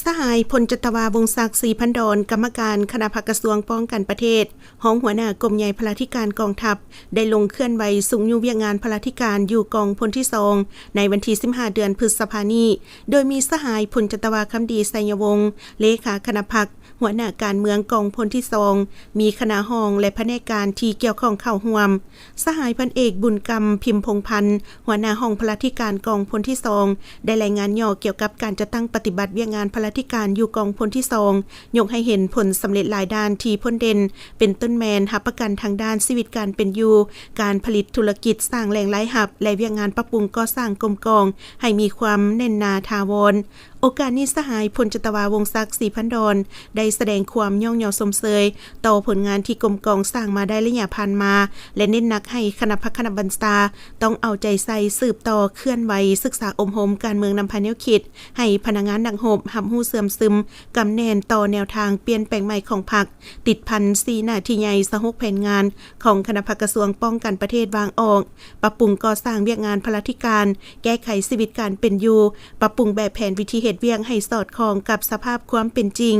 ສະຫາຍ ພົນຈັດຕະວາ ວົງສັກ ສີພັນດອນ ກຳມະການຄະນະພັກກະຊວງປ້ອງກັນປະເທດ, ຮອງຫົວໜ້າກົມໃຫຍ່ພະລາທິການກອງທັບ ໄດ້ລົງເຄື່ອນໄຫວຊຸກຍູ້ວຽກງານພະລາທິການຢູ່ກອງພົນທີສອງ ໃນວັນທີສິບຫ້າ ເດືອນພຶດສະພານີ້, ໂດຍມີສະຫາຍ ພົນຈັດຕະວາ ຄຳດີ ໄຊຍະວົງ ເລຂາຄະນະພັກ, ຫົວໜ້າການເມືອງກອງພົນທີສອງ, ມີຄະນະຮອງ ແລະ ພະແນກການທີ່ກ່ຽວຂ້ອງເຂົ້າຮ່ວມ. ສະຫາຍ ພັນເອກ ບຸນກຳ ພິມພົງພັນ ຫົວໜ້າຫ້ອງພະລາທິການກອງພົນທີສອງ ໄດ້ລາຍງານຫຍໍ້ກ່ຽວກັບການຈັດຕັ້ງປະຕິບັດວຽກງານພະລາທິການຢູ່ກອງພົນທີສອງ, ຍົກໃຫ້ເຫັນຜົນສຳເລັດຫຼາຍດ້ານທີ່ພົ້ນເດັ່ນ, ເປັນຕົ້ນແມ່ນຮັບປະກັນທາງດ້ານຊີວິດການເປັນຢູ່, ການຜະລິດທຸລະກິດ, ສ້າງແຫຼ່ງລາຍຮັບ ແລະ ວຽກງານປັບປຸງກໍ່ສ້າງກົມກອງໃຫ້ມີຄວາມແໜ້ນໜາຖາວອນ. ໂອກາດນີ້ ສະຫາຍ ພົນຈັດຕະວາ ວົງສັກ ສີພັນດອນ ໄດ້ສະແດງຄວາມຍ້ອງຍໍຊົມເຊີຍຕໍ່ຜົນງານທີ່ກົມກອງສ້າງມາໄດ້ໄລຍະຜ່ານມາ ແລະ ເນັ້ນໜັກໃຫ້ຄະນະພັກຄະນະບັນຊາຕ້ອງເອົາໃຈໃສ່ສືບຕໍ່ເຄື່ອນໄຫວສຶກສາອົບຮົມການເມືອງນຳພາແນວຄິດ ໃຫ້ພະນັກງານນັກຮົບຮັບຮູ້ເຊື່ອມຊຶມ, ກຳແໜ້ນຕໍ່ແນວທາງປ່ຽນແປງໃໝ່ຂອງພັກ, ຕິດພັນສີ່ໜ້າທີ່ໃຫຍ່ ຊາວຫົກແຜນງານຂອງຄະນະພັກກະຊວງປ້ອງກັນປະເທດວາງອອກ, ປັບປຸງກໍ່ສ້າງວຽກງານພະລາທິການ, ແກ້ໄຂຊີວິດການເປັນຢູ່, ປັບປຸງແບບແຜນວິທີເຮັດວຽກໃຫ້ສອດຄ່ອງກັບສະພາບຄວາມເປັນຈິງ,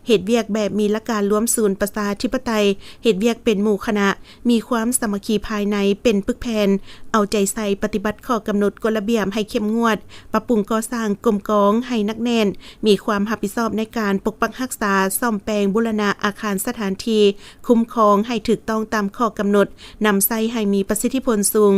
ເຮັດວຽກແບບມີຫຼັກການລວມສູນປະຊາທິປະໄຕ, ເຮັດວຽກເປັນໝູ່ຄະນະ, ມີຄວາມສາມັກຄີພາຍໃນເປັນປຶກແຜ່ນ, ເອົາໃຈໃສ່ປະຕິບັດຂໍ້ກຳນົດກົດລະບຽບໃຫ້ເຂັ້ມງວດ, ປັບປຸງກໍ່ສ້າງກົມກອງໃຫ້ໜັກແໜ້ນ, ມີຄວາມຮັບຜິດຊອບໃນການປົກປັກຮັກສາ, ສ້ອມແປງ, ບູລະນະອາຄານສະຖານທີ່ຄຸ້ມຄອງໃຫ້ຖືກຕ້ອງຕາມຂໍ້ກຳນົດ, ນຳໃຊ້ໃຫ້ມີປະສິດທິຜົນສູງ.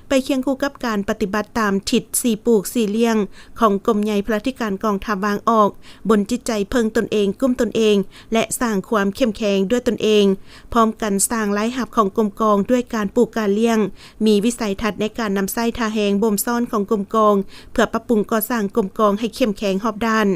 ໄປຄຽງຄູ່ກັບການປະຕິບັດຕາມທິດສີ່ປູກສີ່ລ້ຽງຂອງກົມໃຫຍ່ພະລາທິການກອງທັບວາງອອກ, ບົນຈິດໃຈເພິ່ງຕົນເອງ, ກຸ້ມຕົນເອງ ແລະ ສ້າງຄວາມເຂັ້ມແຂງດ້ວຍຕົນເອງ, ພ້ອມກັນສ້າງລາຍຮັບຂອງກົມກອງດ້ວຍການປູກການລ້ຽງ, ມີວິໄສທັດໃນການນຳໃຊ້ທ່າແຮງບົ່ມຊ້ອນຂອງກົມກອງ ເພື່ອປັບປຸງກໍ່ສ້າງກົມກອງໃຫ້ເຂັ້ມແຂງຮອບດ້ານ.